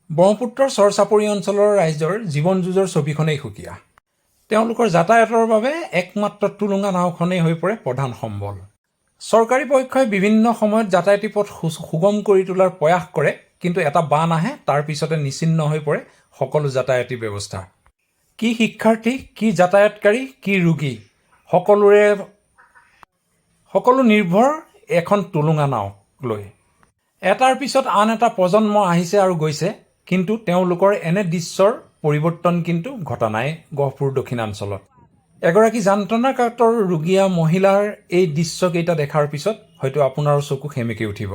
ব্ৰহ্মপুত্ৰৰ চৰ চাপৰি অঞ্চলৰ ৰাইজৰ জীৱন যুঁজৰ ছবিখনেই সুকীয়া। তেওঁলোকৰ যাতায়াতৰ বাবে একমাত্ৰ টুলুঙা নাওখনেই হৈ পৰে প্ৰধান সম্বল। চৰকাৰী পক্ষই বিভিন্ন সময়ত যাতায়াতী পথ সুগম কৰি তোলাৰ প্ৰয়াস কৰে, কিন্তু এটা বান আহে, তাৰ পিছতে নিশ্চিহ্ন হৈ পৰে সকলো যাতায়াতী ব্যৱস্থা। কি শিক্ষাৰ্থী, কি যাতায়াতকাৰী, কি ৰোগী, সকলো নিৰ্ভৰ এখন টুলুঙা নাওক লৈ। এটাৰ পিছত আন এটা প্ৰজন্ম আহিছে আৰু গৈছে, কিন্তু তেওঁলোকৰ এনে দৃশ্যৰ পৰিৱৰ্তন কিন্তু ঘটা নাই গহপুৰ দক্ষিণাঞ্চলত। এগৰাকী যন্ত্ৰণাকাতৰ ৰুগীয়া মহিলাৰ এই দৃশ্যকেইটা দেখাৰ পিছত হয়তো আপোনাৰো চকু সেমেকি উঠিব।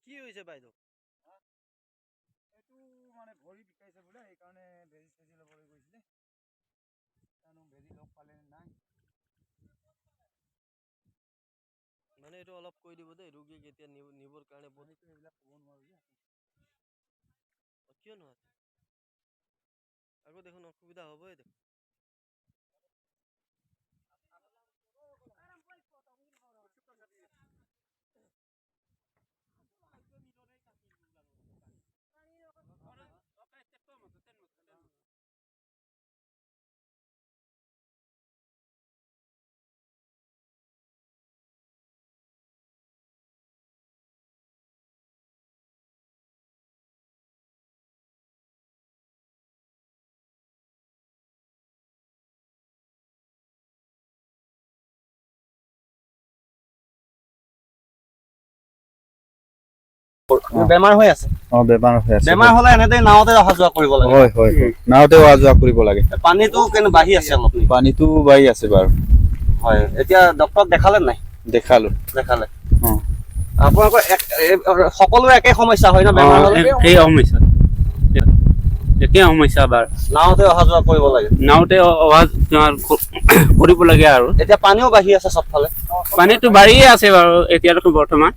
কি হৈছে বাইদেউ? এইটো মানে ভৰি বিষাইছে বোলে, সেইকাৰণে বেজি চেজি ল'বলৈ গৈছিলে। জানো বেজি লগ পালে নে নাই। মানে এইটো অলপ কৈ দিব দেই, ৰোগীক এতিয়া নিবৰ কাৰণে বহুত সেইটো এইবিলাক ক'ব নোৱাৰো যে। কিয় নোৱাৰে আকৌ? দেখোন অসুবিধা হ'বই দেখোন। বেমাৰ হৈ আছে? অ, বেমাৰ হৈ আছে। বেমাৰ হ'লে এনেতে নাৱতে অহা যোৱা কৰিব লাগে? হয়, নাৱতে অহা যোৱা কৰিব লাগে। পানীটো কেনে বাঢ়ি আছে অলপ নেকি? পানীটো বাঢ়ি আছে বাৰু। হয়, এতিয়া ডক্টৰক দেখালে নাই? দেখালো। দেখালে? অ। আপোনালোকৰ সকলোৰে একে সমস্যা হয় ন বেমাৰ হ'লে? একেই সমস্যা, একেই সমস্যা বাৰু। নাৱতে অহা যোৱা কৰিব লাগে? নাওতে অহা যোৱা কৰিব লাগে আৰু। এতিয়া পানীও বাঢ়ি আছে চবফালে। পানীটো বাঢ়িয়ে আছে বাৰু এতিয়ালৈকে বৰ্তমান।